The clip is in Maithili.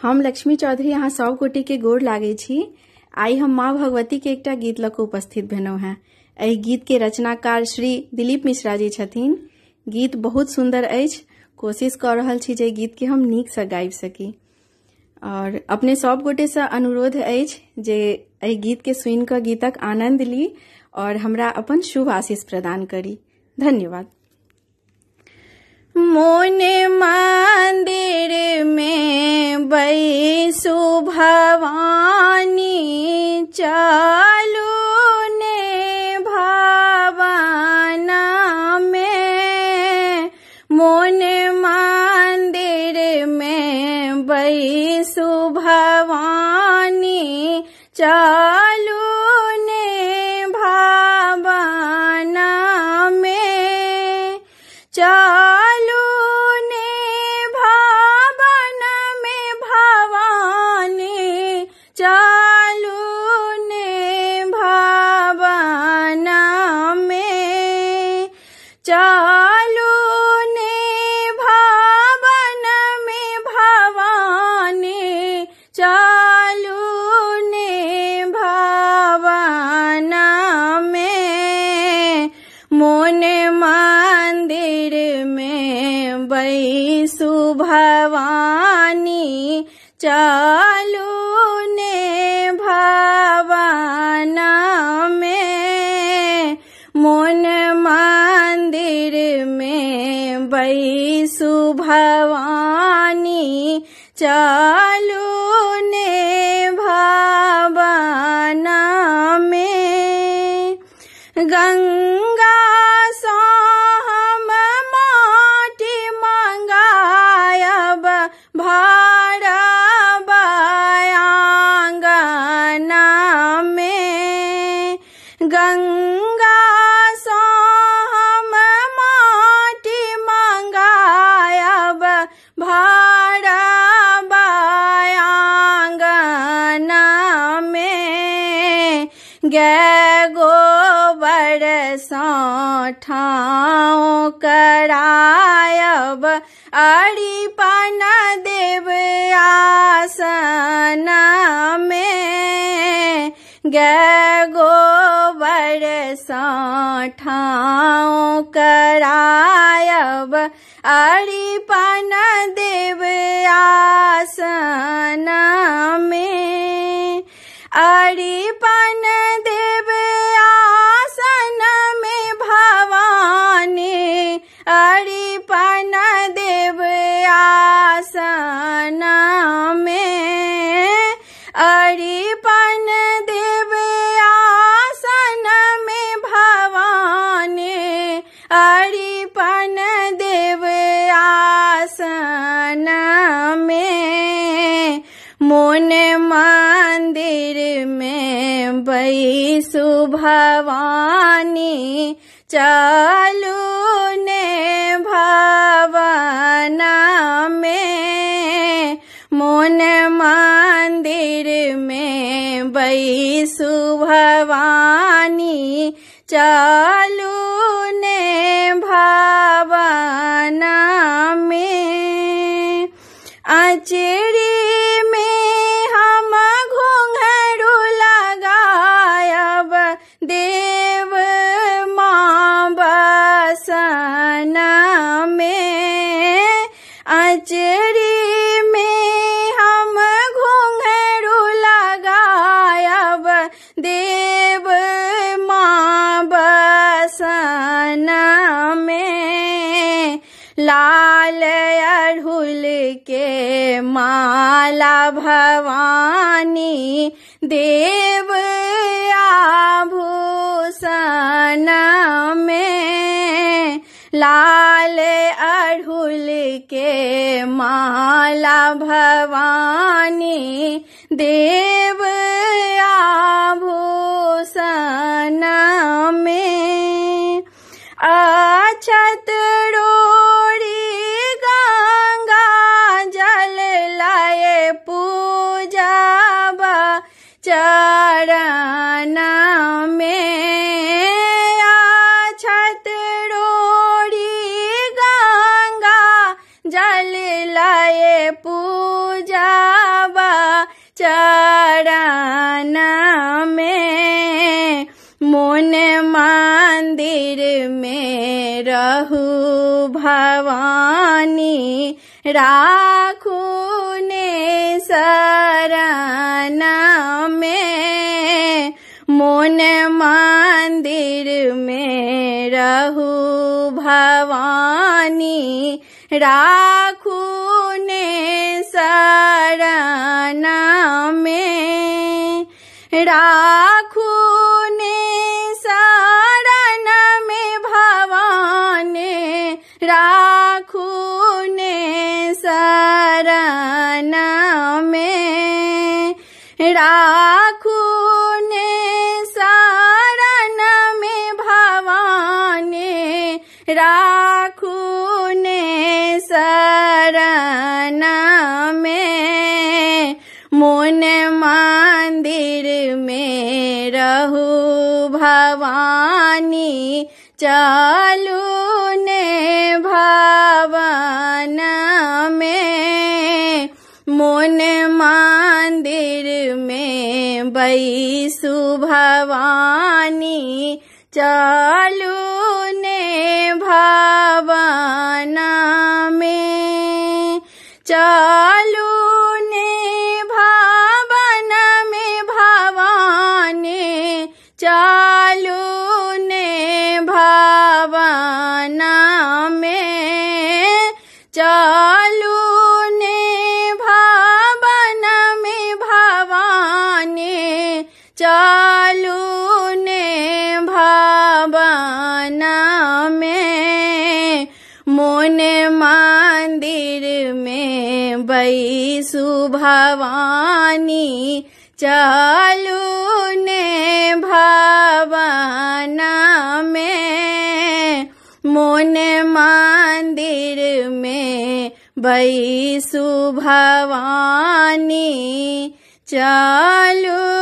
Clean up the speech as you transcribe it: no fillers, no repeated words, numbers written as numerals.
हम लक्ष्मी चौधरी अहाँ सब गोटे के गोर लागै छी। आइ हम माँ भगवती के एकटा गीत लऽ कऽ उपस्थित भेलहुँ हेँ। एहि गीत के रचनाकार श्री दिलीप मिश्रा जी छथिन। गीत बहुत सुन्दर अछि। कोशिश कऽ रहल छी जे गीत के हम नीकसँ गाबि सकी और अपने सब गोटे सँ अनुरोध अछि जे एहि गीत के सुनि कऽ गीतक आनंद ली और हमरा अपन शुभ आशीष प्रदान करी। धन्यवाद। मोन मंदिर में बैसु भवानी, चालू ने भावना में। मोन मंदिर में बैसु भवानी, चालू ने भावना में। चालू ने भावना में भवानी, चालू ने भावना में। चालू ने भावना में भवानी, चालू ने भावना में। मोन मंदिर में बैसु भवानी, चालू ने भावना में। मोन मंदिर में बैसु भवानी, चालू ने भावना में। गंगा सँ हम माटी मंगायब, भरब आंगना में। गंगा सँ हम माटी मंगायब, भरब आंगना में। गै गोबर सँ ठाँव करायब, अरिपन देव आसन में। गै गोबर सँ ठाँव करायब, अरिपन देव आसन में। अरिपन देव आसन में भवानी, अरिपन देव आसन में। अरिपन देव आसन में भवानी, अरिपन देव आसन में। मोन मंदिर में बैसु भवानी, चालू ने भावना में। मोन मंदिर में बैसु भवानी, चालू ने भावना में। अचरी में हम घुंघरू लगायब, देव माँ बसन में। अचरी में हम घुंघरू लगायब, देव माँ बसन में। लाल अड़हुल के माला भवानी, देव आभूषण में। लाल अड़हुल के माला भवानी, देव आभूषण में। अक्षत रोड़ी गंगा जल लाए पूजब चरण में। अक्षत रोड़ी गंगा जल लाए पूजब चरण में। मोन मंदिर में रहू भवानी राखू ने शरण में। मोन मंदिर में रहू भवानी राखू ने शरण में। राखू ने शरण में भवानी राखू ने शरण में। राखू ने शरण में भवानी राखू ने शरण में। मोन मंदिर में रहू भवानी चलू ने भवन में। मोन मंदिर में बैसु भवानी चलू ने भवन में। चलू ने भवन में भवानी चलू ने भवन में। चलू ने भवन में भवानी चलू ने भवन में। मोन मंदिर में बैसु भवानी चलू ने भवन में। मोन मंदिर में बैसु भवानी चलू